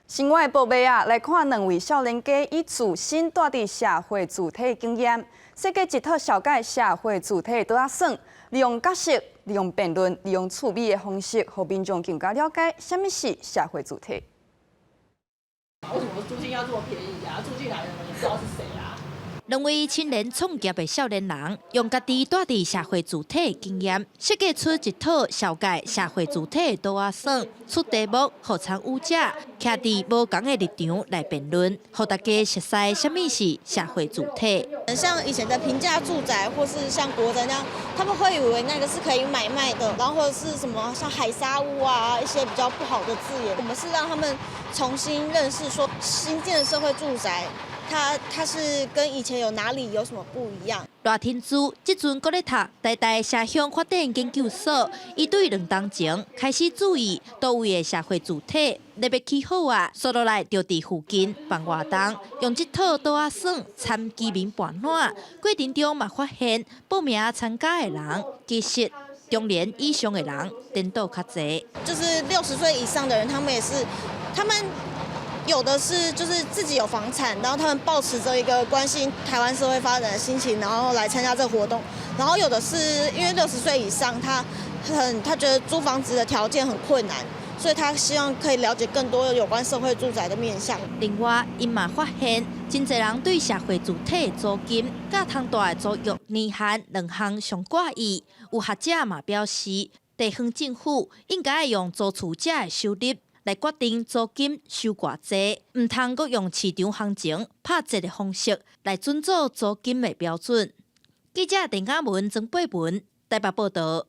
新聞報尾啊，來看兩位少年家以自身蹛佇社會主體經驗，設計一套紹介社會主體的桌仔耍，利用角色、利用辯論、利用趣味的方式，予民眾更加了解啥物是社會主體。為什麼租金要這麼便宜啊？住進來的人也不知道是誰啊？兩位青年創業的少年人，用家己蹛佇社會主體的經驗，設計出一套紹介社會主體的桌仔耍，出題目，予參與者徛佇無仝的立場來辯論，予大家熟悉啥物是社會主體。像以前的平價住宅，或是像國宅那樣，他們會以為那個是可以買賣的，然後或者是什麼像海砂屋啊，一些比較不好的字眼。我們是讓他們重新認識，說新建的社會住宅，它是跟以前有哪裡有什麼不一樣？賴天珠這陣閣咧讀台大社鄉發展研究所，伊對2冬前開始注意佗位的社會主體咧欲起好啊，煞落來就佇附近辦活動，用這套桌仔耍參居民伴暖，過程中嘛發現報名參加的人其實中年以上的人顛倒較濟。就是60歲以上的人，他們也是，他們有的是就是自己有房產，然後他們抱持著一個關心台灣社會發展的心情，然後來參加這個活動。然後有的是因為60歲以上，他覺得租房子的條件很困難，所以他希望可以了解更多有關社會住宅的面向。另外，𪜶嘛發現，真濟人對社會住宅的租金、佮通蹛的租約年限兩項上掛意。有學者嘛表示，地方政府應該用租厝者的收入來決定租金收偌濟，毋通閣用市場行情拍折的方式來準做租金的標準。記者鄧嘉文、曾貝文台北報道。